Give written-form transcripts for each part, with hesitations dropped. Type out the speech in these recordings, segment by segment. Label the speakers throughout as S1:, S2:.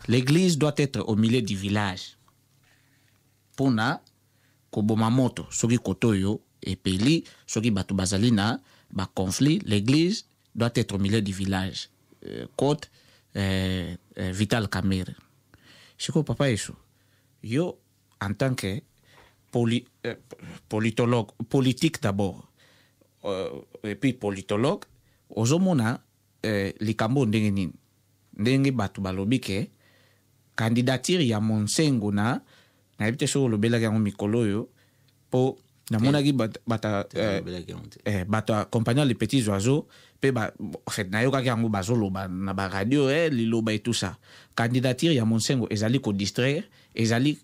S1: L'église doit être au milieu du village mpona koboma moto soki kote oyo epeli, soki bato bazali na baconflit, l'église doit être au milieu du village. Quote Vital Kamerhe. Sikoyo, papa Yesu, yo en tant que politologue politique d'abord, et puis politologue, ozomona likambo ndenge nini, ndenge bato balobi ke candidature ya Monsengwo na nayebi te soki olobelaki yango mikolo oyo, mpo namonaki bata bato ya compagnon les petits oiseaux mpe en fait nayokaki yango bazoloba na baradio, Liloba et tout ça, candidature ya Monsengwo ezali kodistraire, ezali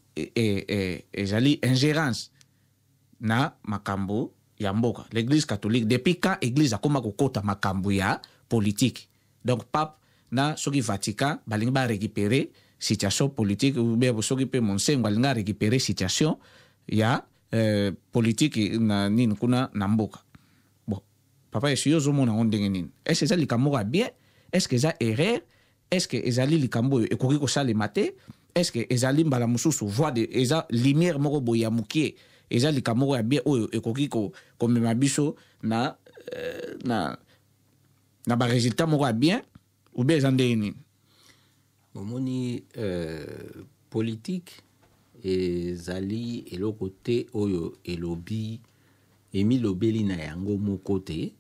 S1: ezali ingérence na makambo ya mboka. L'église catholique, depuis quand église akóma kokota makambo ya politique? Donc pape na soki Vatican balingi barécupérer situation politique, ou bien soki mpe Monsengwo alingi arécupérer situation ya politique na nini kuna na mboka. Bon, papa Yesu, yo ozomona yango ndenge nini? Est ce eza likambo moko ya bien? Est ce que eza erreur? Est ce que ezali likambo oyo ekoki kosalema te? Est ce que ezali mbala mosusu voie de, eza lumière moko boye ya mokie, eza likambo moko ya bien oyo ekoki komema biso na baresultat moko ya bien, ou bien eza ndenge nini?
S2: Omoni, politique ezali eloko te oyo elobi, emilobeli na yango moko te.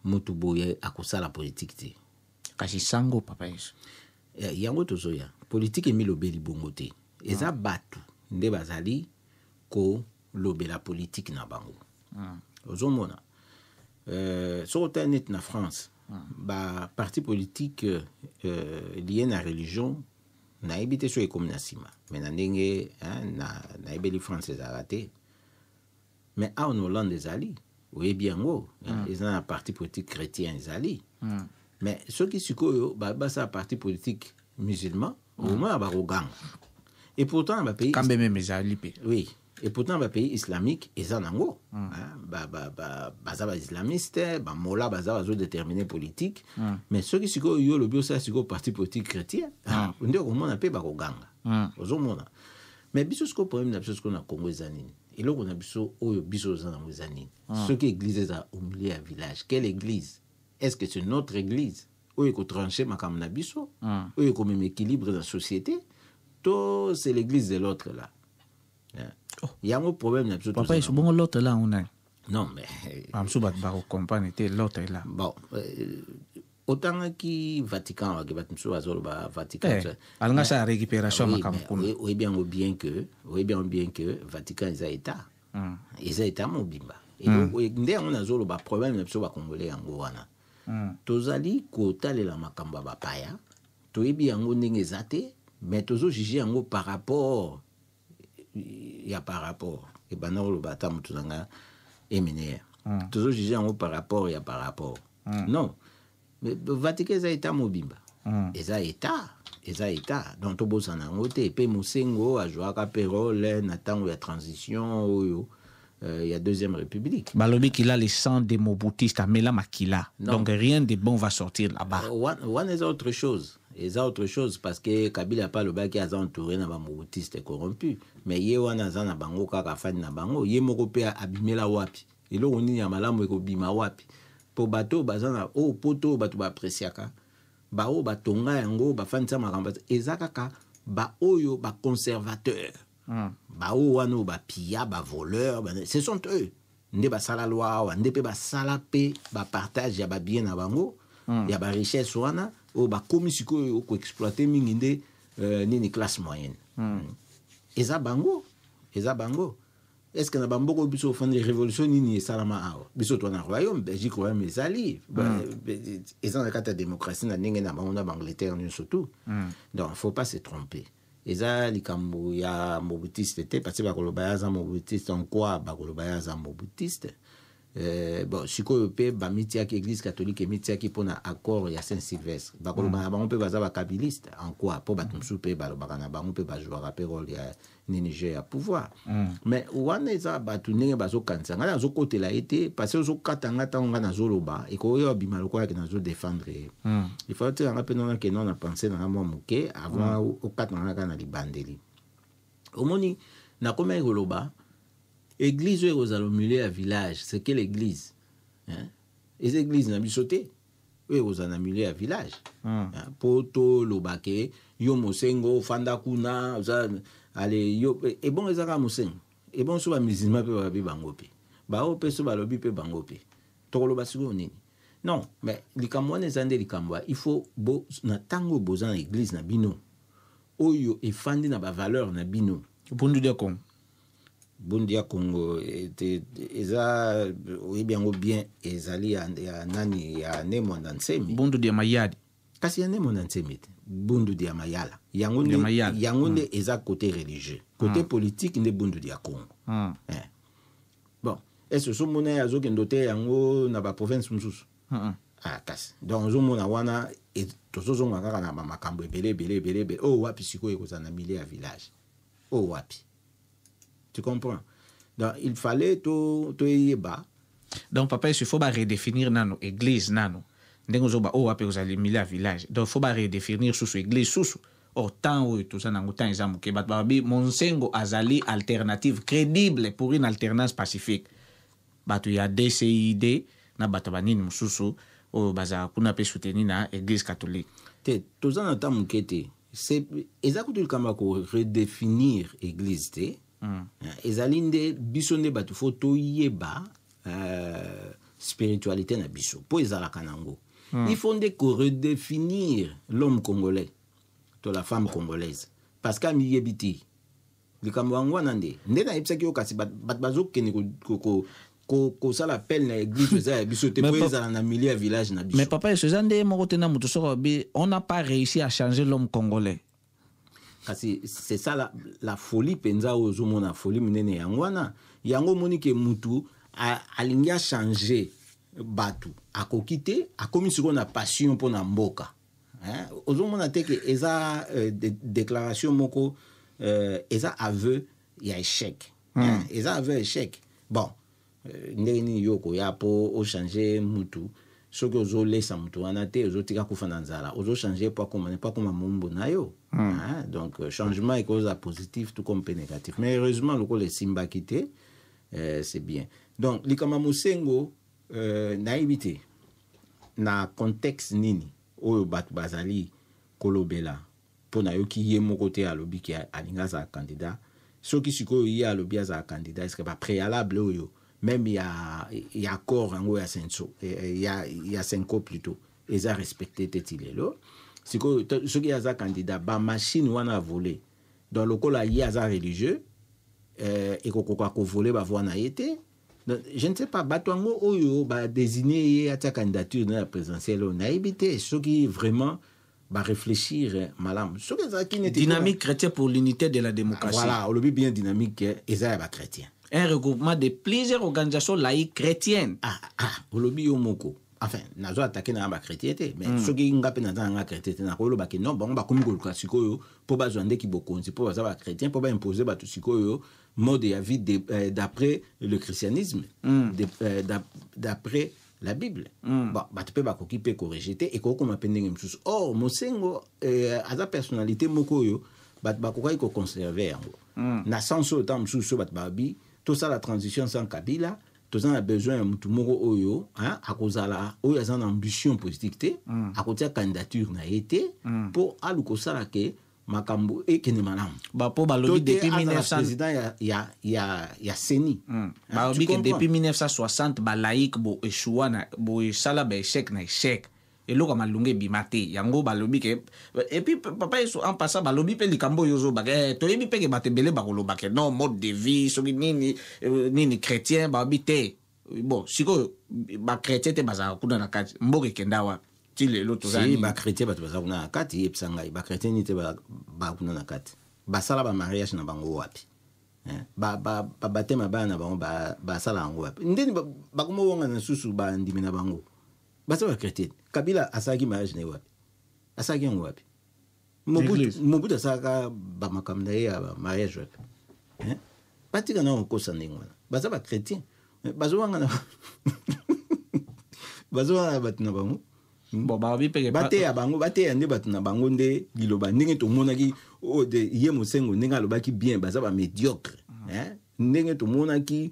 S2: Motu boye akosala politique te.
S1: Kasi sango, papa Yesu.
S2: Yango tozoya, politique emilobeli bongo te. Eza bato nde bazali kolobela politique na bango. Ozomona, soki otali neti na France, baparti politique lié na religion, nayebi te soki ekomi na nsima, me na ndenge nayebeli France ezalaka te. Mais awa na Hollande ezali, oyebi yango, eza na parti politique chrétien ezali. Mais soki sikoyo basala parti politique musulman, omona bakoganga. Et pourtant na bapays
S1: Kambe meme ezali mpe.
S2: Oui, et pourtant bapays islamique eza nango, baza baislamiste, bamola baza bazodétermine politique. Mais soki sikoyo yo olobi osala sikoyo parti politique chrétien, nde okomona mpe bakoganga. Ozomona, mais biso sikoyo, problème na biso sikoyo na Congo eza nini? Eloko na biso oyo biso oza nango eza nini? Soki église eza au milieu ya village, quelle église? Est ce que c'est notre église oyo ekotranche makambo na biso, oyo ekomema équilibre na société, to c'est l'église de l'autre là? Oh. Yango problème na biso.
S1: Papa Yesu, bongo l'autre là yango nani?
S2: Non, mais
S1: bamosusu bato bakocomprendre te, l'autre là.
S2: Bon, otangaki Vatican, wake bato mosusu bazoloba Vatican.
S1: Alinga asala récupération ya makambo kuna.
S2: Oyebi yango bien que, oyebi yango bien que Vatican eza état, eza état mobimba. Nde yango nazoloba, problème na biso bakongole yango wana. Tozali kotalela makambo ya bapaya, toyebi yango ndenge eza te, mais tozojuge yango par rapport ya par rapport ebanda koloba ata motu na nga emeneya. Tozojuge yango par rapport ya par rapport. Non, mais Vatican eza état mobimba. Eza état, eza état. Donc tobosana yango te. Mpe Monsengwo azwaka mpe rôle na ntango ya transition oyo ya deuxième république.
S1: Balobi qu'il a le sang des mobutistes, amela makila.
S2: Non.
S1: Donc rien de bon va sortir là-bas.
S2: Wana eza autre chose, eza autre chose, parce que Kabila mpe alobaki aza entouré na bamobutiste corrompu, mais ye wana aza na bango kaka, afandi na bango. Ye moko mpe abimela wapi? Eloko nini ya malamu ekobima wapi? Mpo bato oyo baza na oyo poto oyo bato baapresiaka, baoyo batonga yango, bafandisa makambo, eza kaka baoyo baconservateur, baoyo wana oyo bapia, bavoleur, ce sont eux nde basala loi awa, nde mpe basala mpe bapartage ya babien na bango, ya barichesse wana oyo bakomi sikoyo koexploite mingi nde nini, classe moyenne. Eza bango, eza bango. Est ce que na bamboka oyo biso ofandi, révolution nini esalama awa? Biso toa na royaume Belgique, royaume ezali, eza na kati ya démocratie na ndenge na bango na baangleterre nyonso tout. Donc faut pas se tromper, eza likambo ya mobutiste te, parce que bakoloba ye aza mobutiste en quoi? Bakoloba ye aza mobutiste. Bon, sikoyo mpe bamitiaki, Église catholique emitiaki mpona accord ya Saint Sylvestre. Bakoloba na bango mpe baza bakabiliste en quoi? Mpo bato mosusu mpe balobaka na bango mpe bazwaka mpe rôle ya nini, jeu ya pouvoir. Mais wana eza bato ndenge bazokanisa. Ngai nazokotela ye te, parce ozokata nga ntango ngai nazoloba, ekoki obima lokola ke nazodéfendre ye. Il faut otika nga mpe nona ke no na pense na nga mwa moke avant okata nga kaka na libandeli. Omoni, nakomaki koloba église oyo ekozala au milieu ya village, c'est quelle église, hein? Eza église na biso te oyo ekozala na milieu ya village. Mpo toloba ke yo Mosengo ofanda kuna, oza ale yo ebongo eza kaka Mosengo, ebongo so bamusulman mpe balobi bango mpe bao mpe so balobi mpe bango mpe, tokoloba sikoyo nini? Non, mais likambo wana eza nde likambo ya il faut bo na ntango oyo boza na église na bino oyo efandi na bavaleur na bino.
S1: Bundu dia Kongo.
S2: Bundu ya Kongo eza, oyebi yango bien, ezali ya nani, ya Ne Mwanda Nsemi.
S1: Bundu dia Mayadi.
S2: Kasi ya Ne Mwanda Nsemi te, Bundu dia Mayala yango nde, yango nde eza côté religieux. Côté politique nde Bundu dia Kongo. Eh. Bon, est-ce ozomona ye azokende te yango na baprovince mosusu? Ah, kasi donc ozomona wana tozozonga kaka na bamakambo ebele ebele ebele ebele oyo wapi sikoyo ekozala na milieu ya village oyo wapi? Tu comprends? Donc il fallait to toyeba.
S1: Donc papa, il faut baredéfinir nano église nano ndenge ozoba oyo wapi ekozala milieu ya village. Donc faut baredéfinir susu église susu. Or temps oyo toza nango, temps eza moke. Bato balobi Monsengo azali alternative crédible pour une alternance pacifique. Bato ya DCID na bato banini mosusu oyo bazala kuna mpe soutenir na Église catholique.
S2: Te, toza na temps moke te. Eza kutu likambo ya koredéfinir église te. Ezali nde biso nde bato faut toyeba spiritualité na biso mpo ezalaka nango. Il faut nde koredéfinir l'homme congolais to la femme congolaise, parce que amiyebi te. Likambo yango wana nde nayebisaki yo. Kasi bato bazokende kosala appel na église eza ya biso te mpo ezala na milieu ya village na biso.
S1: Mais papa, eza nde moko te na moto soki alobi on n'a pas réussi à changer l'homme congolais.
S2: Kasi c'est ça la folie mpenza oyo ozomona, folie monene yango wana. Yango omoni ke mutu alingi achange bato, akoki te, akomi sikoyo na passion mpo na mboka. Ozomona te ke eza déclaration moko eza aveu ya échec. Eza aveu ya échec. Bon, ndenge nini yo okoya mpo ochange mutu soki ozolesa mutu wana te, ozotika kufa na nzala, ozochange po akoma po akoma mombo na yo? Hein? Donc changement ekozala positif tout comme mpe négatif, mais heureusement lokola esimbaki te, c'est bien. Donc likambo Mosengo, nayebi te na contexte nini oyo bato bazali kolobela, mpo nayoki ye moko te alobi ke alingi azala candidat. Soki sikoyo ye alobi azala candidat, est-ce bapréalable oyo même ya accord yango ya Cenco, ya Cenco plutôt, eza respecté te ti lelo? Sikoyo soki aza candidat, bamachine wana avole, donc lokola ye aza religieux, ekokoka kovole bavoix na ye te. Donc, je ne sais pas, bato yango oyo badésigne ye atia candidature na ya présidentielle oyo, nayebi te soki vraiment baréfléchir malamu. Soki ezalaki neti
S1: Dynamique chrétien pour l'unité de la démocratie.
S2: Voilà, olobi bien, dynamique eza ya bachrétien.
S1: Un regroupement de plusieurs organisations laïques chrétiennes.
S2: Ah, ah, olobi yo moko. Enfin, nazo attaquer na bachrétien te, mais soki nga mpe naza nanga chrétien te, nakoloba ke non, bango bakomi koluka sikoyo mpo bazwa ndeki bokonzi mpo baza bachrétien, mpo baimpose bato sikoyo mode ya vie d'après le christianisme, d'après la Bible. Bon, bato mpe bakoki mpe korejeter, ekokoma mpe ndenge mosusu. Or Mosengo aza personnalité moko oyo bato bakokaki koconserve yango na sens oyo ntango mosusu bato babi tosala transition sans Kabila, toza na besoin ya mutu moko oyo, hein, akozala oyo aza na ambition politique te, akotia candidature na ye te mpo aluka kosala ke makambo ekende malamu.
S1: Bapo balobi depuis
S2: 1900 président ya CENI.
S1: Balobi ke depuis 1960 balaïque bo échoua na bo esala baéchec na échec, eloko ya malonga ebima te. Yango balobi ke, et puis papa Yesu, en passant, balobi mpe likambo oyo ozobaka, toyebi mpe ke bato ebele bakoloba ke non, mode de vie soki nini, nini chrétien, balobi te. Bon, sikoyo bachrétien te bazalaka kuna na kati, mboka ekenda wapi ti lelo toza?
S2: Si bachrétien, bato baza kuna na kati, yebisa ngai bachrétien nini te bakuna na kati, basala bamariage na bango wapi? Babatema bana na bango, basala yango wapi? Ndeni bakoma wangana lisusu bandimi na bango, baza bachrétien. Kabila asalaki mariage na ye wapi? Asalaki yango wapi? Mobutu asalaka bamakambo na ye ya mariage wapi? Batika na kokosa ndenge wana. Baza bachrétien, bazowangana, bazowangana bato na bango.
S1: Bon, balobi mpe
S2: Bateya bango, bateya nde bato na bango nde liloba. Ndenge tomonaki oyo ye Mosengo, ndenge alobaki bien, baza bamédiocre. Ndenge tomonaki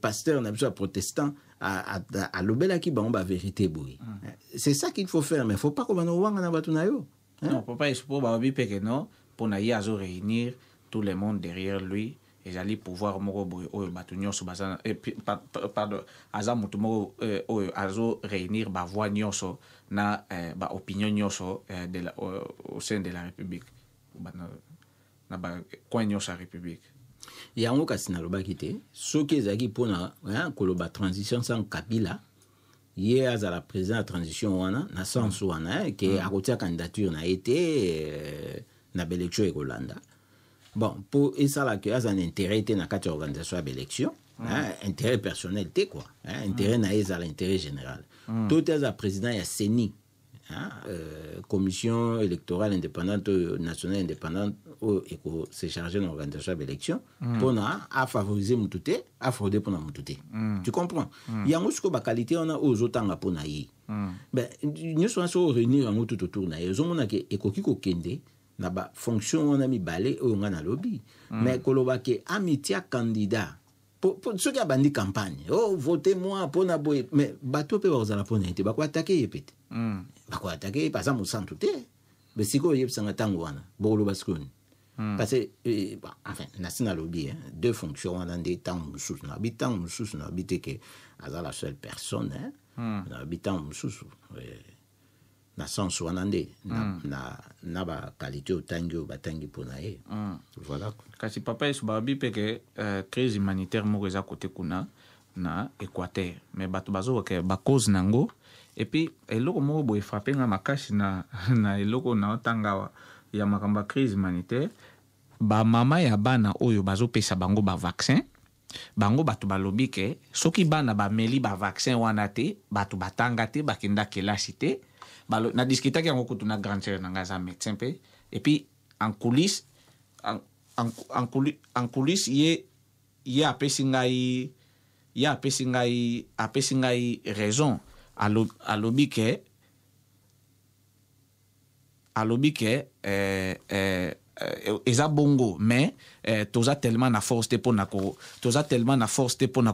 S2: pasteur na biso ya protestant alobelaki bango bavérité boye. C'est ça qu'il faut faire, mais faut pas kobanda kowanga na bato na yo.
S1: Non, papa Espo, balobi mpe ke non, mpo na ye azo réunir tout le monde derrière lui. Ezali pouvoir moko boye oyo bato nyonso baza, pardon, aza moto moko oyo azo réunir bavoix nyonso na baopinion nyonso au sein de la République, na bacoin nyonso ya République.
S2: Yango kasi nalobaki te, soki ezalaki mpona koloba transition sans Kabila, ye azala président ya transition wana na sens wana ke akotia candidature na ye te na baélection ekolanda. Bon, mpo esalaka aza na intérêt te na kati ya organisation ya baélection, hein, intérêt personnel te quoi, hein, intérêt na ye ezala intérêt général. To te aza président ya CENI, hein, commission électorale indépendante oyo nationale indépendante oyo ekose charge na organisation ya baélection, mpona afavoriser mutu te, afraude mpona mutu te. Tu comprends? Yango sikoyo baqualité wana oyo ozotanga mpo na ye, ben, nyonso wana soki oréunir yango tout autour na ye, ozomona ke ekoki kokende na bafonction wana mibale oyo ngai nalobi. Mais koloba ke amitia candidat po, soki abandi campagne, "Oh, vote moi mpona boye", mais bato mpe bakozala mpona ye te, bakoattaquer ye pe te. Bakoattaquer ye, aza mosantu te. Mais sikoyo oyebisanga, ntango wana bokoloba sikoyo nini? Parce que bon, enfin, nasi nalobi, hein, deux fonctions wana nde ntango mosusu nalobi, ntango mosusu nalobi te ke aza la seule personne, hein. Nalobi ntango mosusu na sens wana nde na baqualité otangi oyo batangi mpona ye. Voilà.
S1: Kasi papa Yesu, balobi mpe ke crise humanitaire moko eza kote kuna na Équateur, mais bato bazokoka bacause nango. Et puis eloko moko boye frapper nga makasi na eloko na otanga awa ya makambo ya crise humanitaire, bamama ya bana oyo bazopesa bango bavaccin, bango bato balobi ke soki bana bameli bavaccin wana te, bato batanga te, bakenda kelasi te. Nadiscutaki yango kutu na grande sœur na ngai, aza médecin mpe. Et puis en coulisse, en coulisse, ye apesi ngai, ye apesi ngai raison. Alobi ke eza bongo, mais toza tellement na force te mpona ko, toza tellement na force te mpona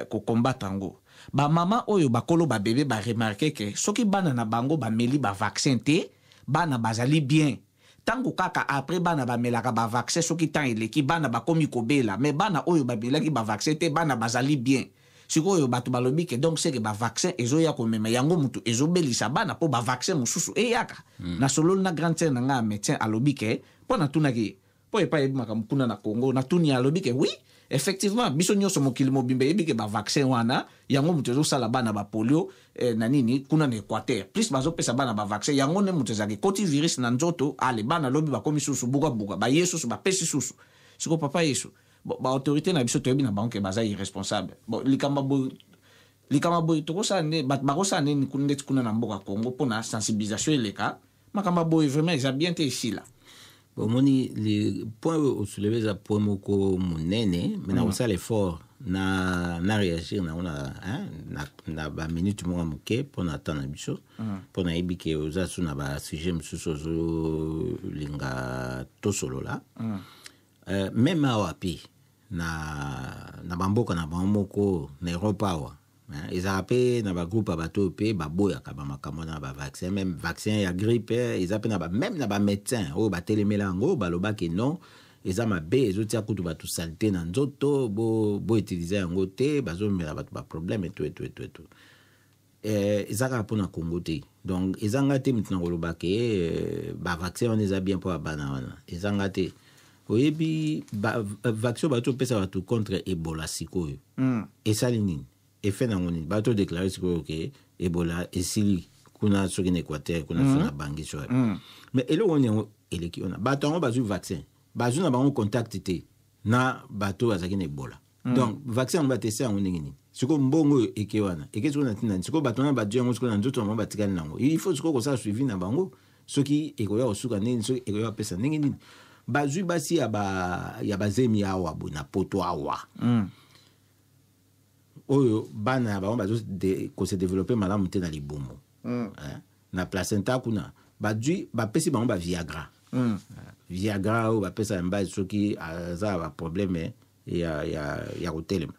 S1: kocombattre yango. Bamama oyo bakolo babebe baremarquer ke soki bana na bango bameli bavaccin te, bana bazali bien. Ntango kaka après bana bamelaka bavaccin, soki temps eleki, bana bakomi kobela. Mais bana oyo bamelaki bavaccin te, bana bazali bien. Sikoyo bato balobi ke donc seke bavaccin ezoya komema yango mutu ezobelisa bana, mpo bavaccin mosusu eyaka. Nasololi na grande sœur na ngai ya médecin, alobi ke, mpo natunaki ye, mpo epai yebi makambo kuna na Congo, natuni, alobi ke oui, effectivement, biso nyonso, mokili mobimba eyebi ke bavaccin wana yango moto ezosala bana bapolio na nini kuna na Équateur. Plus bazopesa bana bavaccin, yango nde moto ezalaka ekoti virus na nzoto. Ale, bana lobi bakomi susu bukabuka, baye susu, bapesi susu. Siko papa Yesu, bon, baautorité na biso, toyebi na bango ke baza irresponsable. Bon, likambo boye tokosala nde, bato bakosala nini ndeti kuna na mboka Congo mpona sensibilisation eleka? Makambo boye vraiment eza bien te, esila.
S2: Omoni, le point oyo osoulever eza point moko monene, mais nakosala effort na réagir nango na, hein, na baminute moko ya moke mpo na temps na biso, mpo nayebi ke oza so na basujet mosusu ozolinga tosolola. Même awa mpe na bamboka na bango moko na Europe awa, hein, ezalaka mpe na bagroupe ya bato oyo mpe baboyaka bamakambo wana ya bavaccin, même vaccin ya grippe. Eza mpe na même na bamédecin oyo batelemela yango, balobaki non, eza mabe, ezotia kutu bato saleté na nzoto, boutiliser yango te, bazomela bato baproblème eto eto eto eto. Eza kaka mpona Congo te. Donc eza nga te moto na koloba ke bavaccin wana eza bien mpo ya bana wana. Eza nga te. Oyebi vaccin oyo bato opesa bato contre Ebola sikoyo, esali nini? Effet nango nini? Bato déclare sikoyo ke Ebola esili kuna, soki na Équateur kuna, so na Bangi so wapi. Mais eloko nini yango eleki wana? Bato yango bazwi vaccin, bazwi na bango contact te. Na bato bazalaki na Ebola. Donc vaccin yango bateste yango ndenge nini? Sikoyo mbongo oyo eke wana, eke sikoyo na ntina nini? Sikoyo bato wana bazwi yango sikoyo na nzoto na bango, batikali nango. Il faut sikoyo kosala suivi na bango, soki ekoya kosuka ndenge nini, soki ekoya kopesa ndenge nini. Bazwi basi ya bazemi awa boye na Poto awa, oyo bana ya bango bazo kose développer malamu te na libumu, eh? Na placenta kuna, bazwi, bapesi bango baviagra. Viagra oyo bapesa ya mibali soki aza na baproblème ya kotelema.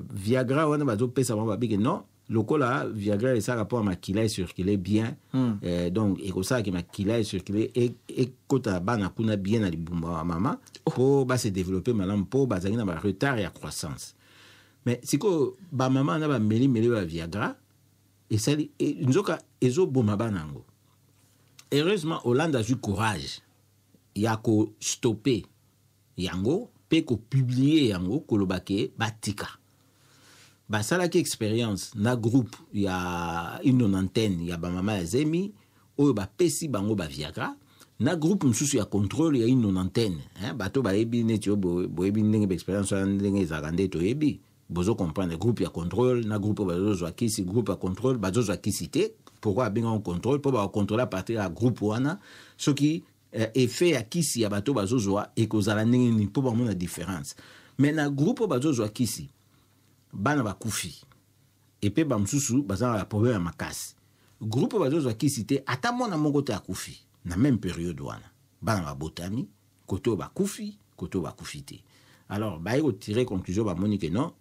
S2: Viagra wana bazopesa bango, babiki non, lokola Viagra esalaka mpo ya makila ecircule bien. Donc ekosalaki makila ecircule, ekota bana kuna bien na libumu ya mama mpo base développer malamu, mpo bazalaki na baretard ya croissance. Mais sikoyo bamama na bamelimeli ba Viagra, esali nzoka ezoboma bana yango. Heureusement, Hollande azwi courage ya kostopper yango mpe kopublier yango, koloba ke batika. Basalaki expérience na groupe ya une nonantaine ya bamama ya zemi oyo bapesi bango baviagra, na groupe mosusu ya contrôle ya une nonantaine, hein. Bato bayebi neti oyo, boyebi ndenge baexpérience wana ndenge ezalaka, nde toyebi, bozo comprendre. Groupe ya contrôle na groupe oyo bazozwa kisi. Groupe ya contrôle bazozwa kisi te. Pourquoi abengango contrôle? Mpo bakocontrôle à partir ya groupe wana soki effet ya kisi ya bato bazozwa ekozala ndenge nini, mpo bamona différence. Mais na groupe oyo bazozwa kisi, bana bakufi epe bamosusu baza na baproblème ya makasi. Groupe oyo bazozwa kisi te, ata mwana moko te akufi. Na même période wana, bana babotami, kote oyo bakufi, kote oyo bakufi te. Alors baye kotirer conclusion, bamoni ke non,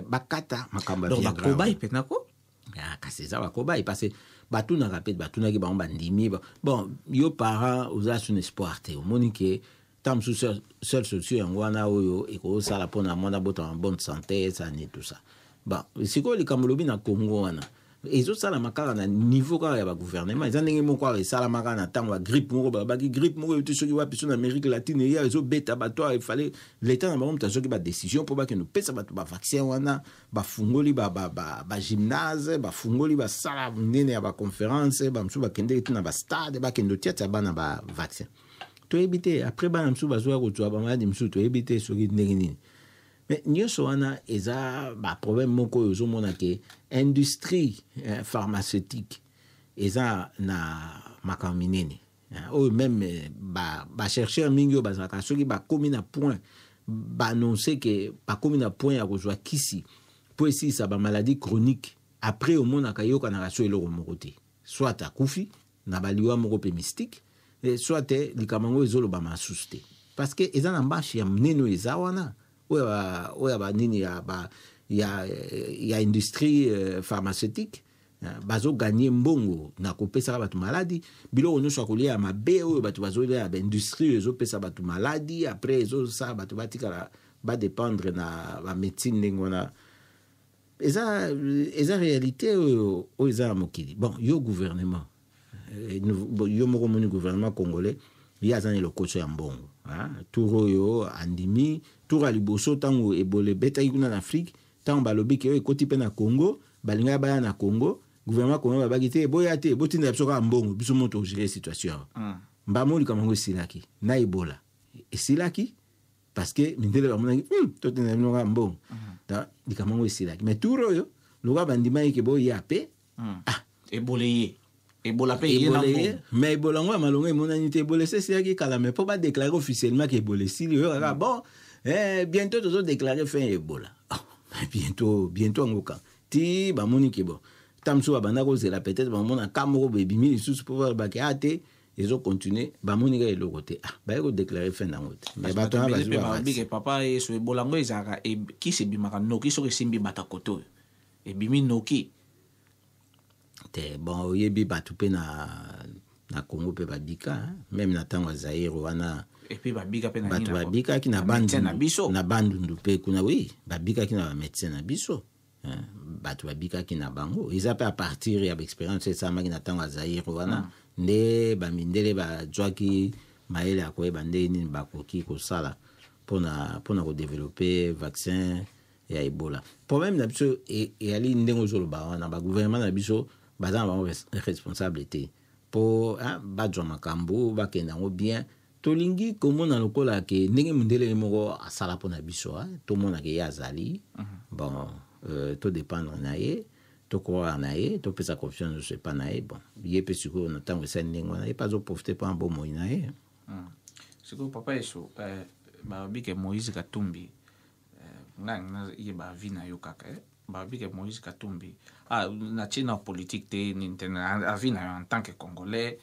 S2: bakata makambo
S1: ya bacobayes mpenza ko.
S2: Ah, kasi eza bacobayes, parce batunaka mpe, batunaki bango, bandimi. Bon, yo parent oza sur espoir te, omoni ke ntango mosusu seule solution yango wana oyo ekosala mpona mwana botama bonne santé, esani tout ça. Bon, sikoyo likambo olobi na Congo wana, ezosalama kaka na niveau kaka ya bagouvernement. Eza ndenge moko awa esalama kaka na ntango ya grippe moko. Balobaki grippe moko euti soki wapi, so na Amérique latine, eya ezobeta bato awa. Efale leta na bango moto azwaki badécision mpo bakende kopesa bato bavaccin wana. Bafungoli bagymnase, bafungoli basala nene ya baconférence, bamosusu bakendeki ti na bastade, bakende otiatia bana bavaccin. Toyebi te après bana mosusu bazwaka kozwa bamaladi mosusu, toyebi te soki ndenge nini. Mais nyonso wana eza baproblème moko oyo ozomona ke industrie pharmaceutique eza na makambo minene oyo même bachercheur mingi oyo bazalaka, soki bakomi na point baannonce ke bakomi na point ya kozwa kisi mpo esilisa bamaladie chronique, après omonaka eyokanaka so eloko moko te, soit akufi na baliwa moko mpe mystique, soit likambo yango ezolobama lisusu te, parce que eza na marché ya monene oyo eza wana, oyo ya banini ya industrie pharmaceutique. Bazogagner mbongo na kopesaka bato maladi, biloko nyonso ya kolia ya mabe oyo bato bazolia ya baindustrie oyo ezopesa bato maladi. Après ezosala bato batikala badépendre na bamédecine ndenge wana. Eza réalité oyo eza na mokili. Bon, yo gouvernement, yo moko omoni gouvernement congolais, ye aza na elokoso ya mbongo. Tour oyo andimi, tour ya liboso ntango Ebola ebetaki kuna na Afrique, ntango balobi ke oyo ekoti mpe na Congo, balingaki baya na Congo, gouvernement congo babaki te, boya te, botindela biso kaka mbongo, biso mo togérer situation awa. Mbamo likambo yango esilaki na Ebola, esilaki parce que mindele bamonaki totindela bino kaka mbongo. Likambo yango esilaki. Mais tour oyo, lokola bandimaki ke boya mpe.
S1: Ah, Ebola ye, Ebola mpe ye na mbongo.
S2: Mais Ebola yango ya malongo emonani te. Ebola esi esilaki kala, mais mpo badéclare officiellement ke Ebola esili, oyo kaka bon, bientôt tozodéclare fin ya Ebola. Oh, bientôt, bientôt yango kan ti bamoni ke bon, ta mosusu babanda kozela, peut-être bamona ka moko boye ebimi lisusu mpo balobaki a te, ezocontinue. Bamoni kaka eloko te, ah, baye kodéclare fin nango te.
S1: Mais bato wana bazwi balobi ke papa Yesu, Ebola yango ezalaka kisi ebimaka noki soki esimbi bato kote oyo ebimi noki.
S2: Te, bon, oyebi bato mpe na Congo mpe babika, même na ntango ya Zaire wana.
S1: Et puis babika mpe.
S2: Bato babikaki na
S1: Bandundu,
S2: na Bandundu mpe kuna. Oui, babikaki na bamédecin na biso, bato babikaki na bango. Eza mpe à partir ya baexpérience esalamaki na ntango ya Zaire wana nde bamindele bazwaki mayele ya koyeba ndenge nini bakoki kosala mpona kodévelopper vaccin ya Ebola. Problème na biso eyali ndenge ozoloba wana, bagouvernement na biso baza na bango responsable te mpo bazwa makambo bakende yango bien. Tolingi komona lokola ke ndenge mondele ye moko asala mpona biso, tomona ke ye azali bon, todépendre na ye, tocroire na ye, topesa confiance nyonso epa na ye. Bon, ye mpe sikoyo na ntango esali ndenge wana, ye mpe azoprofite mpo na bomoi na ye.
S1: Sikoyo, papa Eso, balobi ke Moïse Katumbi, ngai nayeba avis na yo kaka, balobi ke Moïse Katumbi, natie na politique te, nini te, avis na yo en tant que Congolais,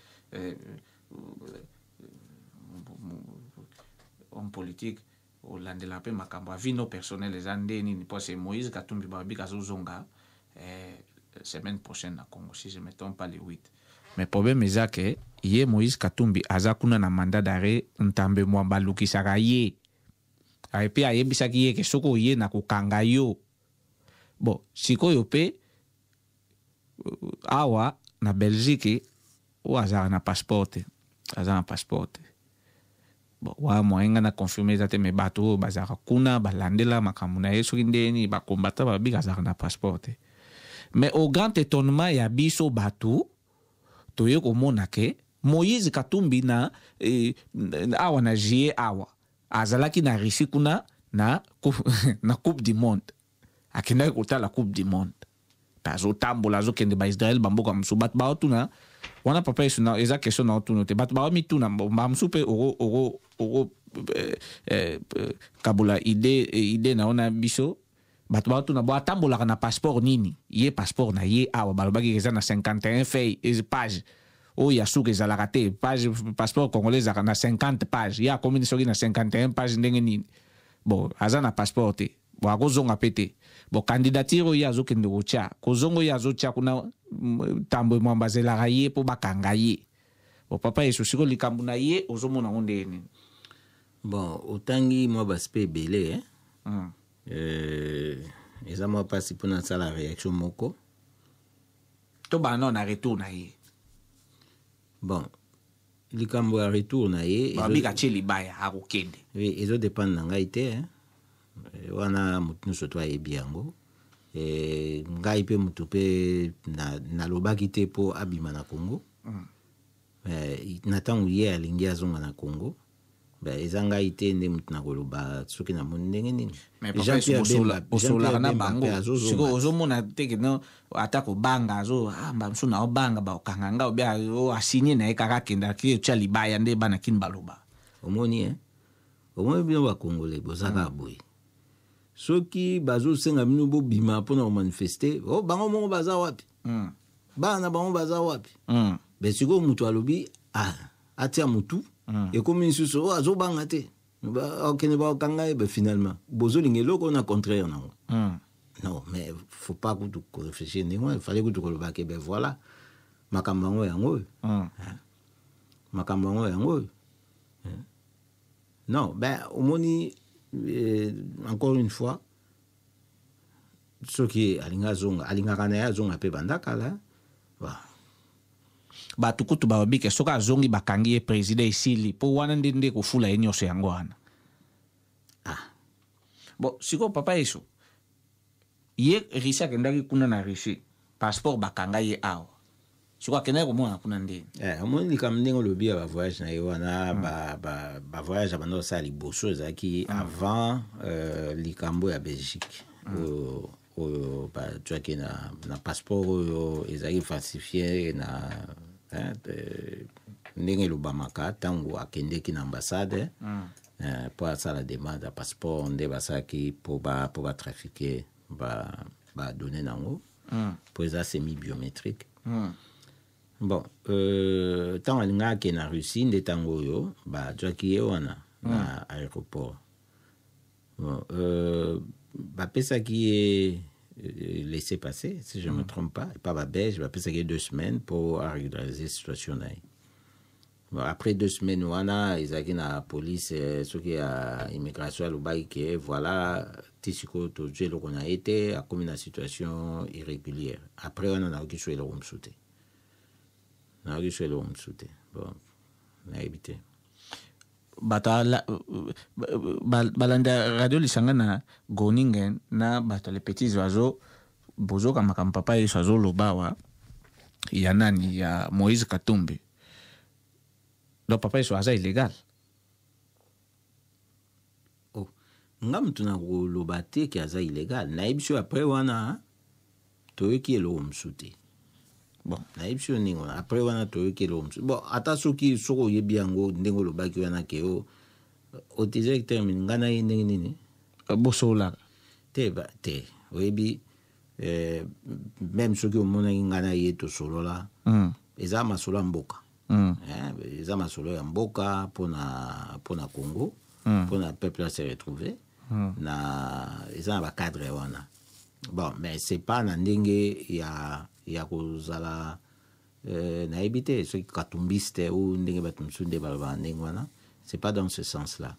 S1: homme politique, olandela mpe makambo, avis na yo personnel eza nde nini? Mpo se Moïse Katumbi, balobi azozonga semaine prochaine na Congo, si je me trompe pas le 8. Mais problème eza ke ye Moïse Katumbi aza kuna na mandat d'arrêt. Ntambe Mwamba alukisaka ye, et puis ayebisaki ye ke soki oye na kokanga yo. Bon, sikoyo mpe awa na Belgique, oyo azalaka na passeport te, aza na passeport te. Bon, wa moyen nga na confirme eza te, mais bato oyo bazalaka kuna balandela makambo na ye, soki ndeni bakombata, babika azalaka na passeport te. Mais au grand étonnement ya biso bato, toye komona ke Moïse Katumbi na awa na juillet awa azalaki na Russie kuna na Coupe du monde. Akendaki kotala Coupe du monde mpe azotambola, azokende baIsrael, bamboka mosusu. Bato baotuna wana, papa Yesu, na eza question na otuna te. Bato baomituna, bamosusu mpe oko kabola idée na yo na biso. Bato baotuna bo atambolaka na passeport nini? Ye passeport na ye awa, balobaki eza na 51 feuille, page oyo ya suka ezalaka te. Page, passeport congolais ezalaka na 50 page, ye akomi soki na 51 page, ndenge nini? Bon, aza na passeport te. Bon, akozonga mpe te. Bon, candidature oyo ye azokende kotya, kozonga oyo azotya kuna, Tambwe Mwamba azelaka ye mpo bakanga ye. Bon, papa Yesu, sikoyo likambo na ye ozomona ngo ndenge nini?
S2: Bon, otangi mwa baaspect ebele, eh? Eza mwa mpasi mpona nasala réaction moko.
S1: Tobana nao na retour na ye.
S2: Bon, likambo ya retour na ye,
S1: babika tie libaya, akokende.
S2: Oui, ezodépendre na ngai te, eh? Wana motu nyonso to ayebi yango. Ngai mpe motu mpe nalobaki te mpo abima na Congo. Na ntango ye alingi azonga na Congo, eza ngai te nde motu nakoloba soki namoni ndenge nini.
S1: Osolaka na bango sikoyo, ozomona te ke no ata kobanga azo bamosusu na obanga bakokanga nga, obi asigne na ye kaka, akende aki otya libaya nde bana kini baloba.
S2: Omoni, eh? Omoni, bino bakongole boza kaka boye. Soki bazosenga bino bobima mpona komanifeste, o bango moko baza wapi? Bana na bango baza wapi? Be sikoyo moto alobi, atia motu. Ekomi lisusu oyo azobanga te, okende bakokanga ye. Be finalement bozolinga eloko na contraire nango. Non, mais faut pas kutu koréfléchir ndenge wana. Fallait kutu koloba ke ben voilà, makambo yango yango oyo. Makambo yango yango oyo. Non, ben omoni, encore une fois, soki alingi azonga, alingaka na ye azonga mpe banda kala.
S1: Bato kutu balobi ke soki azongi, bakangi ye, président esili, mpo wana nde kofula ye nyonso yango wana. Bon, sikoyo, papa Yesu, ye Russie, akendaki kuna na Russie, passeport bakanga ye awa. Sikoyo akendaki komona kuna ndeni?
S2: Omoni likambo ndenge olobi ya bavoyage na ye wana, bavoyage abanda kosala liboso ezalaki avant likambo ya Belgique oyo, oyo bazwaki na passeport oyo ezalaki falsifié na hein, ndenge elobamaka. Ntango akendeki na ambassade mpo asala demande ya passeport, nde basalaki mpo batrafiquer badonnées nango, mpo eza semi biométrique. Bon, ntango alingaki akende na Russie, nde ntango oyo bazwaki ye wana na aéroport. Bon, bapesaki ye laisser passer, si je ne me trompe pas, epa babelge bapesaki ye 2 semaines mpo arégulariser situation na ye. Bon, après 2 semaines wana, ezalaki na police soki ya immigration alobaki ke voilà, ti sikoyo tozwi eloko na ye te, akomi na situation irrégulière. Après wana nayoki so eloko mosusu te, nayoki so eloko mosusu te. Bon, nayebi te.
S1: Bato balanda radio Lisanga na Groningen na bato ya Les Petits Oiseaux, bozoka makambo papa Yesu azoloba awa ya nani, ya Moïse Katumbi. Donc papa Yesu aza illégal.
S2: Nga mutu na koloba te ke aza illégal. Nayebi so après wana toyoki eloko mosusu te.
S1: Bon.
S2: Nayebi so ndenge wana, après wana toyoki eloko mosusu. Bon, ata soki oyebi yango ndenge olobaki wana ke o otizaki terme nga na ye ndenge nini.
S1: Bosololaka?
S2: Te, te, oyebi, même soki omonaki nga na ye tosolola, eza masolo ya mboka. Eza masolo ya mboka mpona Congo, mpona peuple se retrouver. Na eza na bacadre wana. Bon, mais c'est pas na ndenge ya kozala, nayebi te soki katumbiste ou ndenge bato mosusu nde balobaka ndenge wana. C'est pas dans ce sens là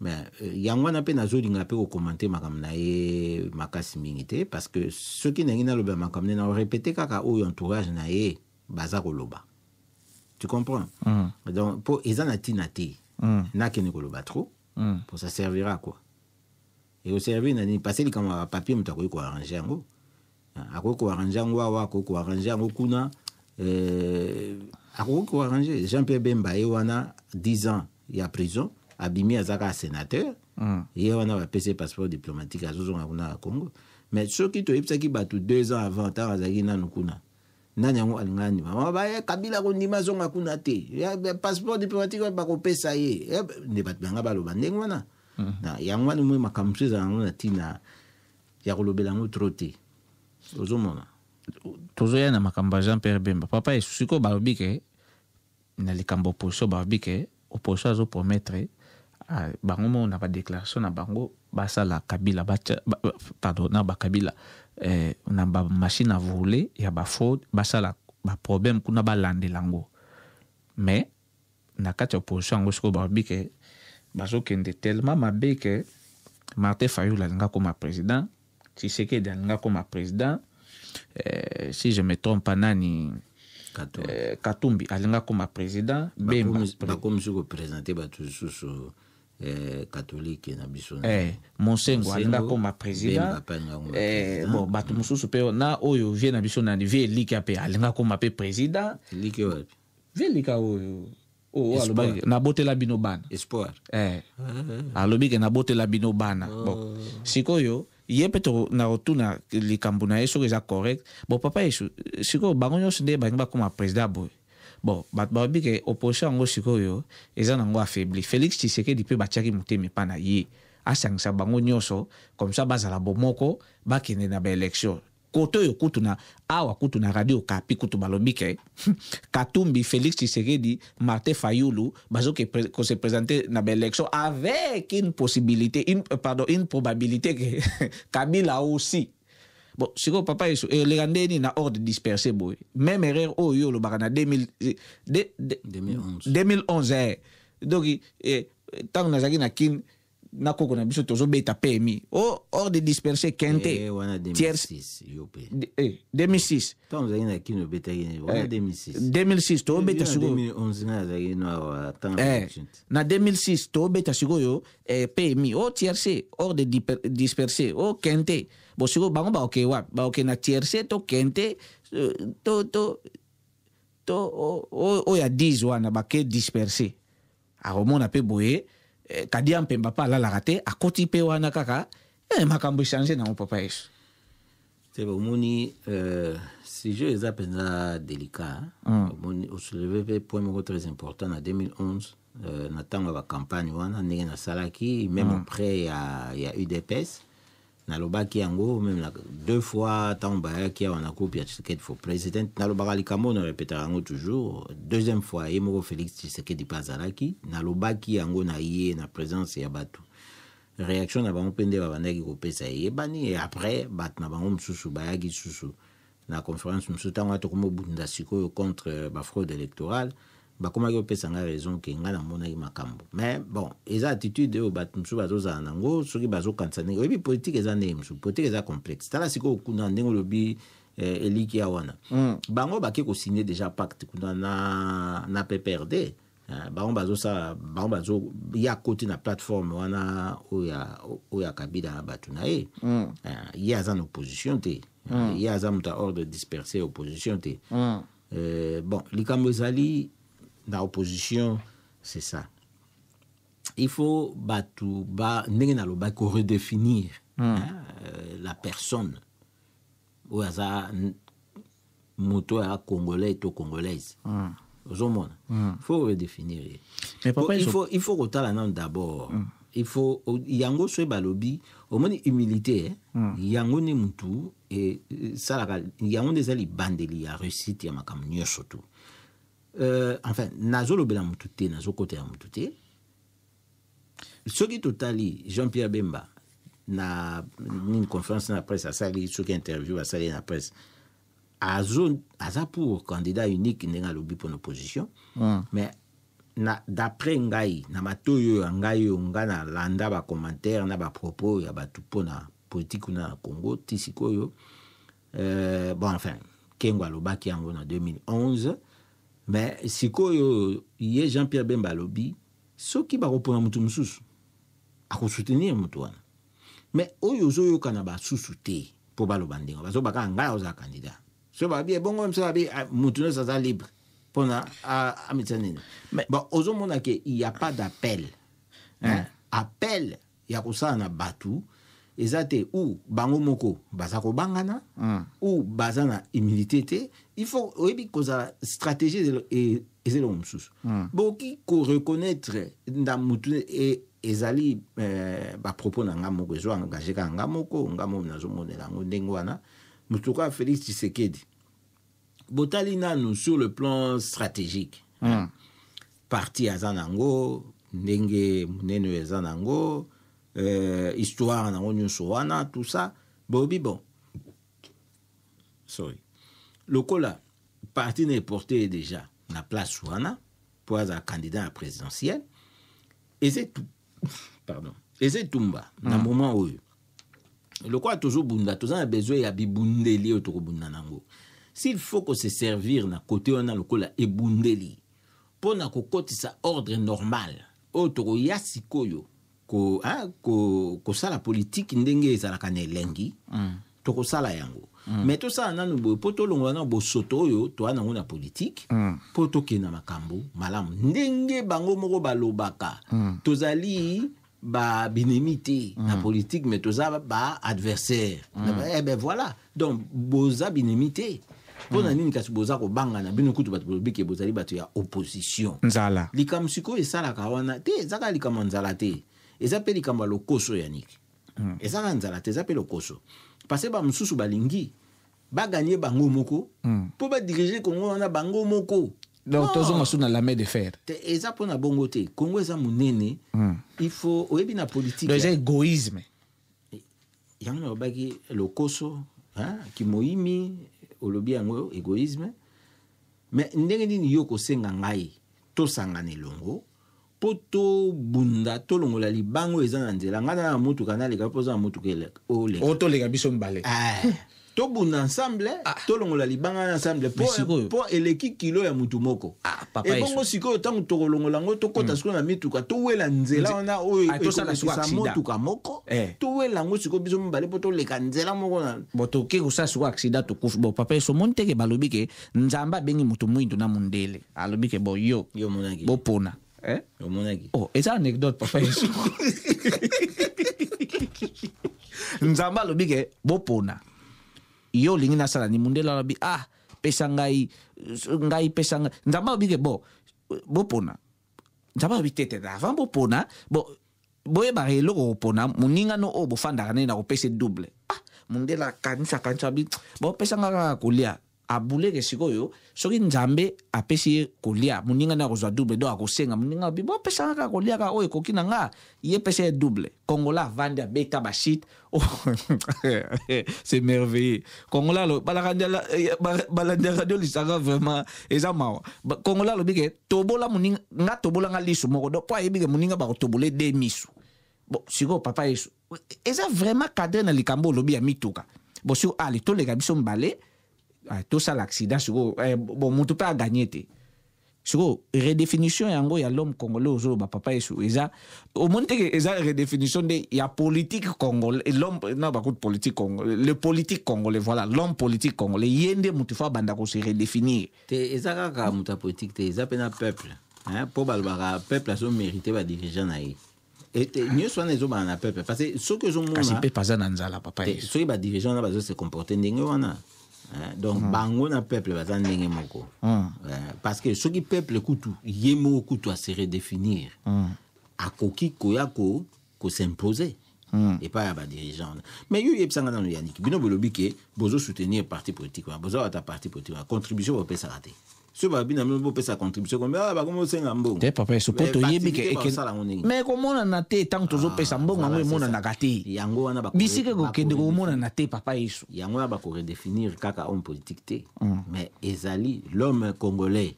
S2: mais yango wana mpe nazolinga mpe kocommenter makambo na ye makasi mingi te, parce que soki ndenge naloba makambo nde narépéter kaka oyo entourage na ye baza koloba, tu comprends? Donc mpo eza na ntina te nakende koloba trop. Po ça servira à quoi? Ekoservir na nini? Parce likambo ya bapapier, moto akoki koarranger yango, akoki koarranger yango awa, akoki koarranger yango kuna, akoki koarranger. Jean Pierre Bemba ye wana, 10 ans ya prison, abimi, aza kaka sénateur. Ye wana bapesi ye passeport diplomatique, azozonga kuna na Congo. Mais soki toyebisaki bato 2 ans avant, ntango azalaki nanu kuna, nani yango alinga andima? Mama baye Kabila kondima azonga kuna te. Passeport diplomatique oyo bakopesa ye. Nde bato banga baloba ndenge wana. Na yango wana moi makambo mosusu ezala yango na ntina ya kolobela yango trop te, ozomona.
S1: Tozoya na makambo ya Jean Pierre Bemba. Papa Esu, sikoyo balobi ke na likambo opposition, balobi ke opposition azopromettre, ah, bango moko na badéclaration na bango basala Kabila batia, pardon, na bakabila, na bamachine à voler ya bafraude, basala baproblème kuna, balandela yango. Mais na kati ya opposition yango sikoyo balobi ke bazokende tellement mabe ke Martin Fayulu alinga koma président, Tshisekedi alinga koma président, si je me trompe pas, nani?
S2: Katumbi.
S1: Katumbi alinga koma président, Bemba.
S2: Bakomi soki koprésenter bato lisusu, catholique na biso.
S1: Monsengo alinga koma président.
S2: Bemba mpe alinga koma président.
S1: Bon, bato mosusu mpe na oyo vie na biso nani, vie Elika mpe alinga koma mpe président.
S2: Eliki wapi?
S1: Vie Elika oyo
S2: Espoir.
S1: Alobaki nabotela bino bana.
S2: Espoir.
S1: Alobi ke nabotela bino bana. Bon, sikoyo ye mpe na kotuna likambo na ye soki eza correct. Bon, papa Yesu, sikoyo bango nyonso nde balingi bakóma président boye. Bon, bato balobi ke opposition yango sikoyo eza nango affaibli. Félix Tshisekedi mpe batiaki motema epa na ye, asangisa bango nyonso, comme ça bazala bomoko, bakende na baélection. Kote oyo kutu na awa kutu na Radio Kapi kutu balobi ke Katumbi, Félix Tshisekedi, Martin Fayulu bazoke kose présenter na baélection avec une possibilité, une, pardon, une probabilité que Kabila aussi. Bon, sikoyo papa Yesu, eleka ndeni na ordre dispersé boye? Même erreur oyo olobaka na 2000,
S2: 2011.
S1: 2011. Donc ntango nazalaki na Kine na koko na biso, tozobeta PMI o ordre dispersé kente.
S2: Wana
S1: Tiers.
S2: 2006, yo mpe.
S1: 2006.
S2: Ntango ozalaki na Kino, obetaki wana 2006.
S1: 2006 tobeta sikoyo.
S2: 2011 nga nazalaki no awa ntango élection te.
S1: Na 2006 tobeta sikoyo, PMI o tiercé, ordre dispersé o quinté. Bon, sikoyo bango baoke wapi? Baoke na tiercé to quinté, to oyo ya 10 wana bake dispersé. Akomona mpe boye, Kadia Mpemba mpe alalaka te, akoti mpe wana kaka, makambo echanger nango, papa Yesu.
S2: Te, omoni, sujet eza mpenza délicat. Omoni, osoulever mpe point moko très important. Na 2011, na ntango ya bacampagne wana, ndenge nasalaki même auprès ya UDPS, nalobaki yango même na, deux fois ntango bayaki awa na groupe ya Tshisekedi for President. Nalobaka likambo oyo, narépétaka yango toujours. Deuxième fois, ye moko Félix Tshisekedi mpe azalaki, nalobaki yango na ye na présence ya bato. Réaction na bango mpe nde babandaki kopesa eyebani. Et après bato na bango mosusu bayaki lisusu na conférence mosusu, ntango wana tokomi obunda sikoyo contre bafraude électorale, bakomaki kopesa ngai raison ke ngai namonaki makambo. Mais bon, eza attitude oyo bato mosusu bazozala nango soki bazokanisa ndenge oyebi politique eza ndenge mosusu. Politique eza complexe. Tala sikoyo kuna ndenge olobi, eliki ya wana, bango bake kosigne déjà pacte kuna na PPRD. Bango bazosala, bango bazo ya koti na plateforme wana oyo ya Kabila na bato na ye. Ye aza na opposition te. Ye aza moto ya ordre dispersé, opposition te. Bon, likambo ezali na opposition, c'est ça. Il faut bato ba ndenge nalobaki koredéfinir hein, la personne oyo aza moto oyo aza Congolais to Congolaise. Ozomona, il faut redéfinir ye.
S1: Mais papa,
S2: Il faut kotala nano d'abord, il faut yango soki balobi omoni humilité, eh? Yango nde mutu esalaka, yango nde eza libandeli ya réussite ya makambo nyonso tu. Enfin, nazolobela mutu te, nazokotela mutu te. Soki totali Jean-Pierre Bemba na nini, conférence na presse asali, soki interview asali na presse, aza pour candidat unique ndenge alobi mpona opposition. Mais na d'après ngai, na matoi oyo ya ngai, oyo ngai nalanda bacommentaire na bapropos ya bato mpona politique kuna na Congo ti sikoyo, bon, enfin, Kengo alobaki yango na 2011, mais sikoyo ye Jean-Pierre Bemba alobi soki bakopona motu mosusu, akosoutenir motu wana. Mais oyo ozoyoka na basusu te, mpo baloba ndenge bazobaka, ngai ozala candidat, so babi ebongo mosu babi motu nyonso aza libre mpona amitisa nini. Bon, ozomona ke il y a pas d'appel, hein? Appel ya kosala na bato eza te, ou bango moko baza kobangana, ou baza na humilité te. Il faut oyebi kozala stratégie, eza eloko mosusu. Bokoki koreconnaître na mutu ezali bapropos na nga moko, ezo engage kaka nga moko, nga moko nazomonela yango ndenge wana. Motu kaka Félix Tshisekedi, botali nanu sur le plan stratégique, parti aza nango ndenge monene oyo eza nango, histoire nango nyonso wana, tout ça, bobi bon, sorry, lokola parti na eporte déjà na place wana mpo azala candidat ya présidentielle, eza pardon, eza etumba na moment oyo lokola tozobunda, toza na besoin ya bibundeli oyo tokobunda nango. S'il faut ko se servir na côté wana lokola ebundeli mpo na kokotisa ordre normal oyo tokoya sikoyo kosala politike ndenge ezalaka na elengi, tokosala yango. Mais tosala nanu boye mpo tolongola nanu bosoto oyo toya nango na politike, mpo tokende na makambo malamu ndenge bango moko balobaka. Tozali babinemi te na politique, mais toza baadversaire. Eh ben voilà, donc boza binemi te, mpo na nini kasi boza kobangana bino kutu bato bolobi ke bozali bato ya opposition?
S1: Nzala.
S2: Likambo sikoyo esalaka wana te, eza kaka likambo ya nzala te, eza mpe likambo ya lokoso. Yaniki, eza kaka nzala te, eza mpe lokoso, parce que bamosusu balingi baganye bango moko mpo badirige Kongo wana bango moko.
S1: Donc tozonga su na la main de fer.
S2: Te, eza mpo na bongo te. Kongo eza monene. Il faut oyebi na politique
S1: Donc eza égoïsme.
S2: Yango nalobaki lokoso, hein, kimoyimi, olobi yango égoïsme. Mais ndenge nini yo kosenga ngai tosangana elongo mpo tobunda, tolongola libango eza na nzela, ngai na motuka naleka mpo oza na motuka oleka?
S1: Oyo toleka biso mibale.
S2: Ah, tobunda ensemble, tolongola libanga na ensemble
S1: Mais sikoyo-
S2: mpo eleki kilo ya mutu moko.
S1: Ah, papa.
S2: Ebongo
S1: Yesu.
S2: sikoyo ntango tokolongola yango, tokɔta sikoyo na mituka, towela nzela wana oyo
S1: Ah, tosala sikoyo
S2: ekokokisa
S1: accident.
S2: motuka moko.
S1: Eh.
S2: Towela yango sikoyo biso mibale mpo toleka nzela moko na
S1: Bon, toke kosala sikoyo accident, tokufi. Bon, papa Yesu, omoni teke balobi ke Nzambe abengi moto mwindu na mondele, alobi ke bon, yo
S2: Yo omonaki?
S1: bopona, eh?
S2: Omonaki?
S1: Oh, eza anecdote, papa Yesu. Nzambe alobi ke bopona, yo olingi nasala ni? Mundele alobi: "Ah, pesa ngai, ngai pesa ngai." Nzambe alobi ke bon, bopona. Nzambe alobi te te, avant bopona, bo boyebaka eloko kopona moningano oyo bofandaka nde na kopesa double. Ah, mundele akanisa akanisa, abi: "Bopesa nga kaka kolia." Abuleke sikoyo, soki Nzambe apesi ye kolia, moninga nde akozwa double. Donc akosenga moninga, abi: "Bopesa nga kaka kolia, kaka oyo ekoki na nga." Ye pesa ye double. Congolais avandi, abeta bashite. Oh, c'est merveilleux. Congolais alo balandi ya radio Lisanga, vraiment eza mawa. Congolais alobi ke tobola moninga nga, tobola nga lisu moko. Donc mpo ayebi ke moninga bakotobole de misu. Bon, sikoyo papa Yesu, eza vraiment cadre na likambo olobi ya mituka. Bon, sikoyo ale toleka biso mibale, ah, tosala accident sikoyo, bon, motu mpe aganye te. Sikoyo redéfinition yango ya l'homme congolais ozoloba, papa Yesu, eza omoni teke eza redéfinition nde ya politique congolais, l'homme na bakuti politique congolais, le politique congolais, voilà, l'homme politique congolais, ye nde motu fo abanda kose redéfinir.
S2: Te, eza kaka moto ya politique te, eza mpe na peuple. Hein, mpo balobaka peuple azomérite badirigeant na ye. Nyonso wana ezobana na peuple, parce que soki ozomona,
S1: kasi peuple aza na nzala, papa.
S2: Te, soki badirigeant wana bazose comporte ndenge wana, hein, donc bango na peuple baza ndenge moko. Parce que soki peuple kutu ye moko kutu ase redéfinir, akoki koya kos'impose epai ya badirigeant wana. Mais yo oyebisanga nano, Yaniki, bino bolobi ke bozosoutenir parti politique wana, boza wata parti politique wana, contribution bopesaka te. Soki babi na bino bopesa contribution combien? Ah, bakomi osenga mbongo.
S1: Te, papa Yesu, mpo
S2: Mais
S1: toyebi ke
S2: baactivité bakosala yango ndenge?
S1: Mais komonana te. Ntango tozopesa mbongo yango,
S2: Voilà, c'est ça.
S1: emonanaka te.
S2: Yango wana
S1: Bisika ekokende, komonana te, papa Yesu.
S2: Yango wana bakoredéfinir kaka homme politique te, mais ezali l'homme congolais.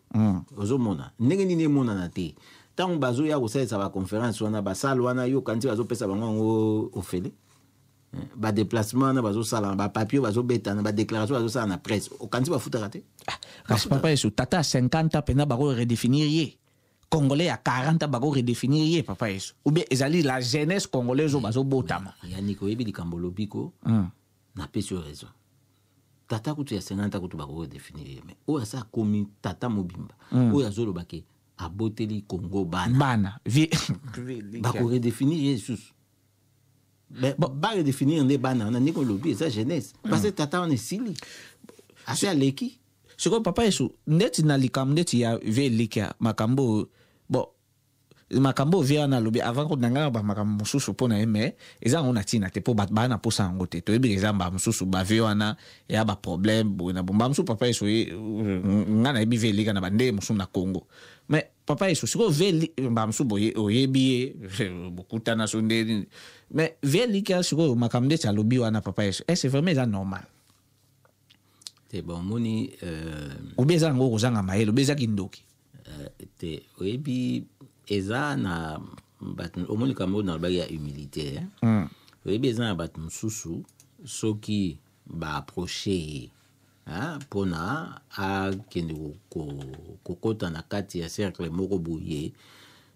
S2: Ozomona ndenge nini emonana te? Ntango bazoya kosalisa baconférence wana, basale wana, yoka nti bazopesa bango yango ofele. Badéplacement wana bazosala, bapapier oyo bazobetana, badéclaration bazosala na presse, okanisi bafutaka te?
S1: Ah, kasi papa Yesu, tata ya 50 ans mpenza bako redéfinir ye? Congolais ya 40 ans bako redéfinir ye, papa Yesu? Ou bien ezali la jeunesse congolaise oyo bazobotama?
S2: Yannick, oyebi likambo olobi ko, napesi yo raison. Tata kutu ya 50 kutu bakoredéfinir ye, mais oyo asa akomi tata mobimba, oyo azoloba ke aboteli Congo bana,
S1: bana vie.
S2: Bakoredéfinir ye lisusu? Baredéfinir nde bana wana. Ndenge olobi, eza jeunesse, parce que tata wana esili, asi aleki.
S1: Sikoyo, papa Yesu, ndeti na likambo ndeti ya vie Elikia, makambo oyo, bon, makambo oyo vie wana alobi avant ko nanga bamakambo mosusu mpo na ye, mais eza yango na ntina te, mpo bato baa na mposa yango te. Toyebi eza mbala mosusu bavie wana eya baproblème boye na bomba mosusu. Papa Yesu, nga nayebi vie Elika na bandenge mosusu na Congo. Mais papa Yesu, sikoyo vie mbala mosusu boye oyebi ye, bokutana so nde nini, mais vie Elika sikoyo, makambo ndeti alobi wana, papa Yesu, est vraiment eza normal?
S2: Te, bon, omoni,
S1: obi eza yango kozanga mayele, obi eza kindoki?
S2: Te, oyebi, eza na bato, omoni likambo oyo nalobaki ya humilité, eh? Oyebi, eza na bato mosusu, soki baapproche ye mpona akende kokota na kati ya cercle moko boye,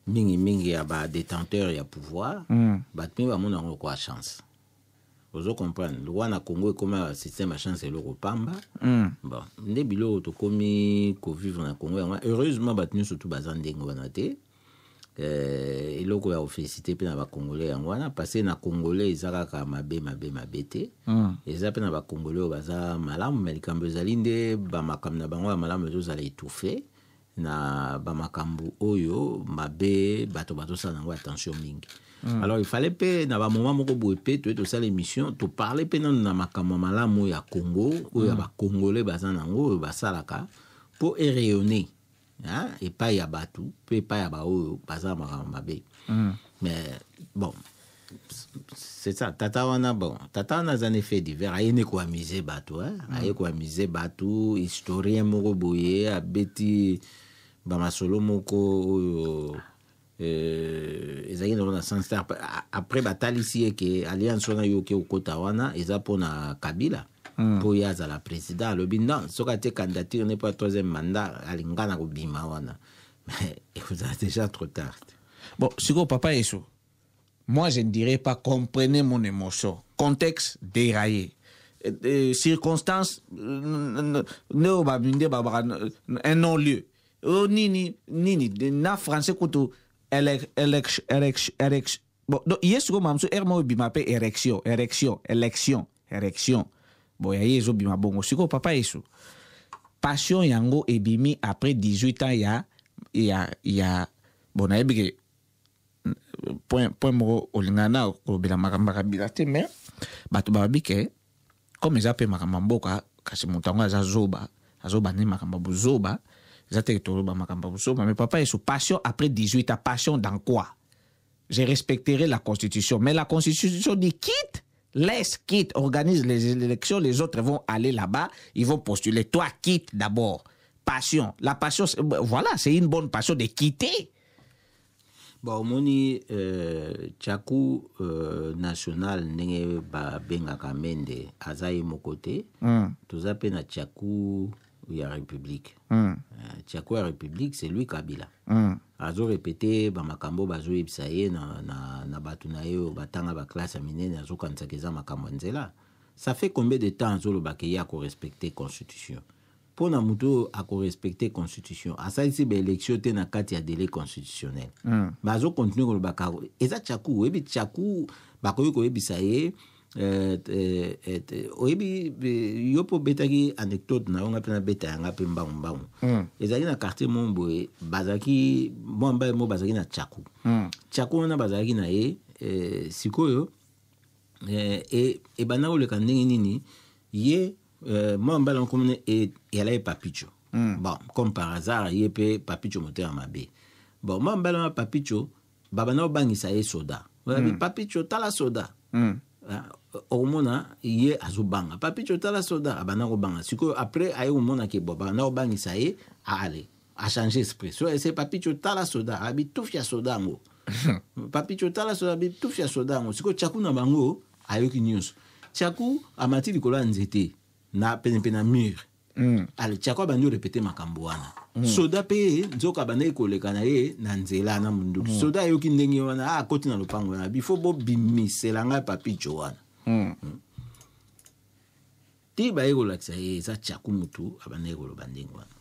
S2: mingimingi ya badétenteur ya pouvoir, bato mingi bamona yango lokola chance. Ozo comprendre? Lokola na Congo ekóma système ya chance, eloko pamba. Bon, nde biloko tokomi kovivre na Congo yango. Heureusement, bato nyonso tu baza ndenge wana te. Eloko ya kofélicité mpe na bacongolais yango wana, parce que na Congolais eza kaka mabe, mabe, mabe te. Eza mpe na bacongolais oyo baza malamu, mais likambo ezali nde bamakambo na bango ya malamu ezozala étouffé na bamakambo oyo mabe bato bazosala yango attention mingi. Alors il fallait mpe na bamoment moko boye mpe toye tosala émission, toparle mpe nano na makambo ya malamu oyo ya Congo, oyo ya bacongolais baza nango, oyo basalaka mpo erayonne epai ya bato mpe epai ya baoyo baza na makambo mabe. Mais bon, c'est ça. Tata wana, bon, tata wana aza na fait divers, aye nde koamuser bato, hein? Aye koamuser bato, historien moko boye abeti bamasolo moko oyo ezalaki nango na sens te. Après batalisi ye ke alliance wana yo oke okota wana eza mpona Kabila, mpo ye azala président. Alobi non, soki atie candidature ne mpo ya troisième mandat, alinga na kobima wana, mais ekozala déjà trop tard.
S1: Bon, sikoyo, papa Yesu, moi je ne dirais pas, comprenez mon émotion, contexte déraillé, circonstance nde oyo nde babaka un non lieu oyo nini nini na français kutu élec. Bon, donc ye sikoyo mamosu ere moko ebima mpe érection, érection, élection, érection. Bon, ya ye ezobima bongo. Sikoyo, papa Yesu, passion yango ebimi après 18 ans ya bon, nayebi ke point moko olingana na kolobela makambo ya Kabila te, mais bato balobi ke comme eza mpe makambo ya mboka, kasi moto yango aza zoba, azoba nde makambo ya bozoba. Eza te toloba makambo ya bozoba. Mais papa Yesu, passion après 18 ans, passion dans quoi? Je respecterai la constitution, mais la constitution dit quitte, laisse, quitte, organise les élections, les autres vont aller là-bas, ils vont postuler, toi quitte d'abord. Passion, la passion, voilà, c'est une bonne passion de quitter.
S2: Bon, omoni, Tchaku national, ndenge babengaka Mende, aza ye moko te. Toza mpe na Tchaku ya République. Tchaku ya République, c'est lui Kabila. Azorépéter bamakambo bazoyebisa ye na bato na ye oyo batanga baklasse ya minene, azokanisaka eza makambo ya nzela. Ça fait combien de temps azolobaka ye akorespecte constitution? Mpo na moto oyo akorespecte constitution, asalisi baélection te na kati ya délai constitutionnel, mais azocontinue koloba kaka eza Tchaku. Oyebi Tchaku, bakoki koyebisa ye oyebi, yo mpo obetaki anecdote na yo, nga mpe nabeta yanga mpe mbangu mbangu. Ezalaki na quartier moko boye, bazalaki mwa mibali moko, bazalaki na Tchaku. Tchaku wana bazalaki na ye. Sikoyo ebanda koleka ndenge nini? Ye mwa mobali yango komona eyala ye Papicho. Bon, comme par hasard, ye mpe Papicho motema mabe. Bon, mwa mobali wana Papicho, babanda kobangisa ye soda. Oyabi, "Papicho, tala soda." Ah, okomona ye azobanga. "Papicho, tala soda." Abanda kobanga. Sikoyo après aye komona ke bo babanda kobangisa ye, ale achange esprit. So ese, "Papicho, tala soda." Abi tufi ya soda yango. "Papicho, tala soda." Abi tufi ya soda yango. Sikoyo Tchaku na bango ayoki nyonso. Tchaku amati likolo ya nzete na penepene na mur. Ale Tchaku abandi orepete makambo wana. Soda mpe nzoka abandaki koleka na ye na nzela na munduki. Soda ayoki ndenge wana, akoti na lopango wana, bifo bobimisela ngai Papicho wana. Ti baye kolakisa ye, eza Tchaku mutu abandaki koloba ndenge wana.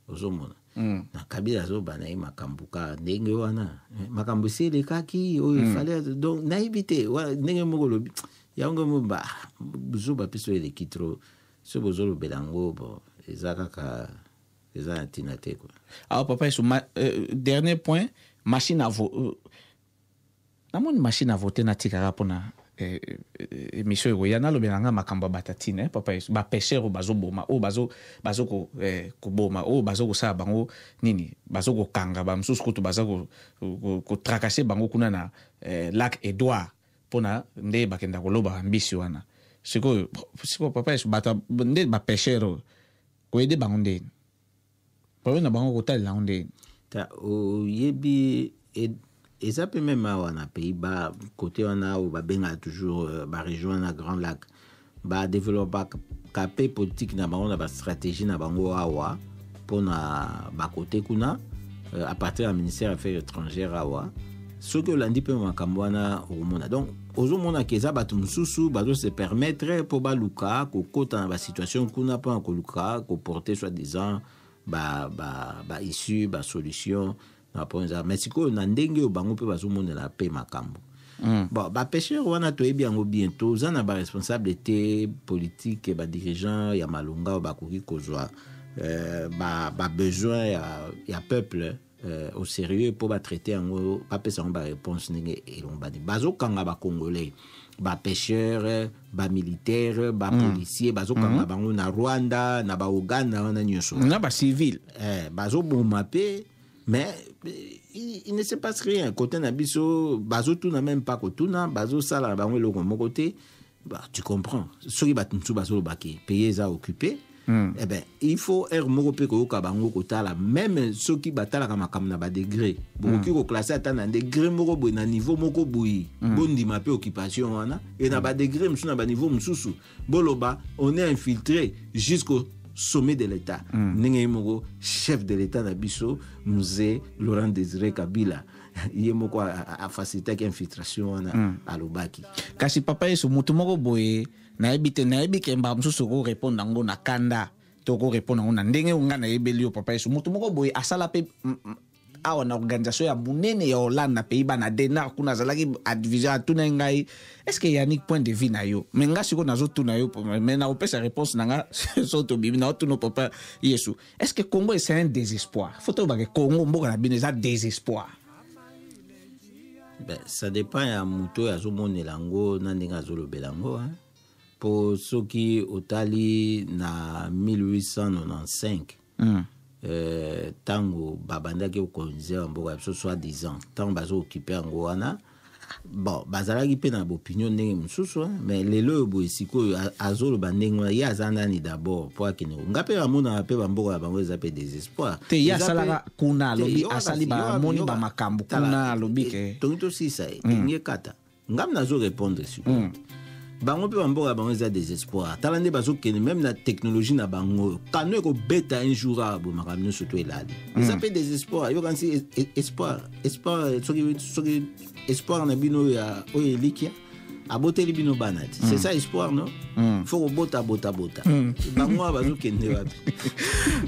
S2: Ozomona na Kabila azoba na ye makambo kaka ndenge wana. Makambo esi elekaki oyo efale. Donc nayebi te ndenge moko olobi yango mo ba zoba mpe so eleki trop, so bozolobela yango, bon, eza kaka, eza na ntina te quoi.
S1: Alors papa Yesu, dernier point, machine à voter. Namoni machine à voter, natikaka mpona émission ekoya, nalobela nga makambo ya batatine. Papa Yesu, bapêcheur oyo bazoboma, oyo bazo koboma, oyo bazo kosala bango nini, bazo kokanga bamosusu kutu, baza kotracasser bango kuna na lac Edouard, mpona nde bakenda koloba bambisi wana. Sikoyo papa Yesu, bato nde bapêcheur oyo, koyede bango ndeni? Problème na bango, kotalela yango ndeni?
S2: Ta oyebi, eza mpe même awa na Pays-Bas, côté wana oyo babengaka toujours barégion wana Grand Lac, badéveloppaka mpe politique na bango na bastratégie na bango awa mpona bakote kuna, à partir ya ministère affaires étrangères awa. Soki olandi mpe makambo wana, okomona, donc ozomona ke eza bato mosusu bazose permettre mpo baluka kokota na basituation kuna mpona koluka koporter soi-disant ba issue, basolution na point eza. Mais sikoyo na ndenge oyo bango mpe bazomonela mpe makambo, bon, bapêcheur wana toyebi yango bien, toza na baresponsable te politique, badirigeant ya malonga oyo bakoki kozwa babesoin ya peuple au sérieux mpo batraite yango, bapesa yango baréponse ndenge elongobani. Bazokanga bacongolais, bapêcheur, bamilitaire, bapolicier, bazokanga bango na Rwanda, na bauganda wana nyonso.
S1: Na bacivile.
S2: Bazoboma mpe, mais il ne se passe rien côté na biso. Bazotuna même pas kotuna, bazosala na bango eloko moko te. Bah, tu comprends, soki bato mosusu bazolobaki pays eza occupé, eh ben il faut heure moko mpe koyoka bango, kotala même soki batalaka makambo na badegré, bokoki koclasser ata na degré moko boye, na niveau moko boye, bondima mpe occupation wana, e na badegré mosusu, na baniveau mosusu, boloba on est infiltré jusqu'au sommet de l'État, ndenge ye moko chef de l'État na biso, Mzee Laurent Désiré Kabila, ye moko afacilitaki infiltration wana, alobaki.
S1: Kasi papa Yesu, motu moko boye, nayebi te, nayebi ke mbala mosusu okorépondre yango na kanda to okorépondre yango na ndenge oyo ngai nayebeli yo. Papa Yesu, motu moko boye asala mpe awa na organisation ya monene ya Hollande, na Pays-Bas, na Den Haag kuna, azalaki adviseur, atuna ngai: "Est ce que Yannick, point de vue na yo?" Mais nga sikoyo nazotuna yo, mais nakopesa réponse na nga so tobimi. Naotuna papa Yesu: est ce que Congo, c'est un désespoir? Faut toyebake Congo, mboka na bino, eza désespoir?
S2: Ben, ça dépend ya moto oyo azomonela yango na ndenge azolobela yango, hein. Mpo soki otali na 1895, ntango babandaki kokolonize bamboka ya biso, soi disant ntango bazo-occuper yango wana, bon, bazalaki mpe na baopinion ndenge mosusu, hein. Mais lelo oyo boye sikoyo azoloba ndenge wana, ye aza nani d'abord mpo akende? Nga mpe bamonaka mpe bamboka ya bango eza mpe désespoir.
S1: Te, ye asalaka kuna, alobi asali, bamoni bamakambo kuna, alobi ke
S2: Tongi tosisa ye, tolingi ekata. Ngam nazo répondre sikoyo. Bango mpe bamboka ya bango eza désespoir. Tala nde bazokende même na technologie na bango, kano ekobeta un jour awa boye, makambo nyonso to elali. Eza mpe désespoir. Yokanisi espoir, soki espoir na bino oyo ya oyo elikia. Aboteli bino bana te. C'est ça espoir, non? Faut kobota bota bota. Bango wana bazokende wapi?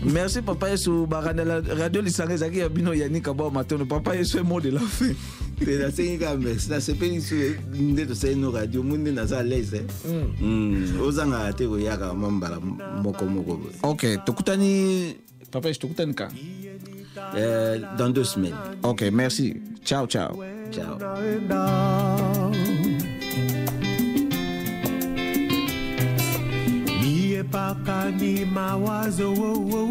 S1: Merci papa Yesu. Barandela radio Lisanga, ezalaki ya bino Yannick Kabwa Matono. Papa Yesu, mot de la fin.
S2: Te, nasengi kaka merci. Nasepeli so nde tosali no radio mu nde naza à l'aise. Ozangaka te koyaka mwa mbala moko moko boye.
S1: Ok, tokutani papa Yesu, tokutani ka
S2: Dans 2 semaines.
S1: Ok, merci, ciao ciao.
S2: Ciao.
S3: Naenda niepaka ni mawazo wo, wo,